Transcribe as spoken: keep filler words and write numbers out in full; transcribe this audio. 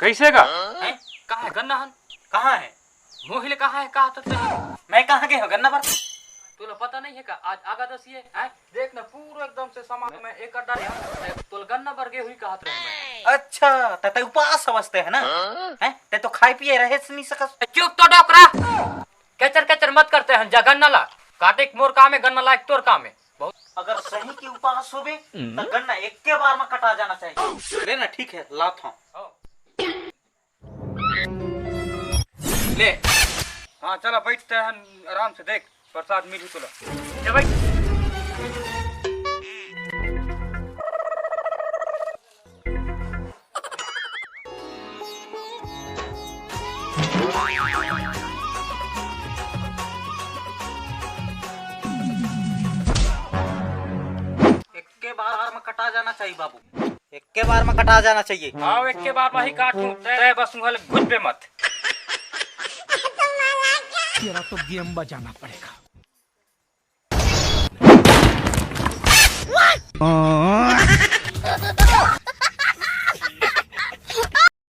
कइसे गा? हैं? कहाँ हे गन्ना हन? कहाँ हे? मोहिल कहाँ हे? कहाँ तो तें? मैं कहाँ गे हों गन्ना बर? तोला पता नहीं हे का? आज एकादशी हे, हैं? देख ना, पूरा एकदम से सामान में एक डारे हन। तोला गन्ना बर गे होही कहत रहेंव मैं। अच्छा, त तें उपास अवस्थे हे ना? हैं? तें तो खाए पिए रहे नहीं सकस। चुप तो डोकरा। केचर केचर मत करते हन, जा गन्ना ला। काटे के मोर काम हे, गन्ना लाए के तोर काम हे। बहुत अगर सही के उपास होबे, त गन्ना एक्के बार में कटा जाना चाहिए। ले ना, ठीक हे, लात हों। ले। हाँ, चला, बइठ तें हन, आराम से देख, प्रसाद मिलही तोला। ले बइठ। एक्के बार में कटा जाना चाहिए बाबू, एक्के बार में कटा जाना चाहिए। हाँ, एक्के बार में ही काटहूँ, तें बस उहाँ ले घुसबे मत। तेरा तो गेम बजाना पड़ेगा।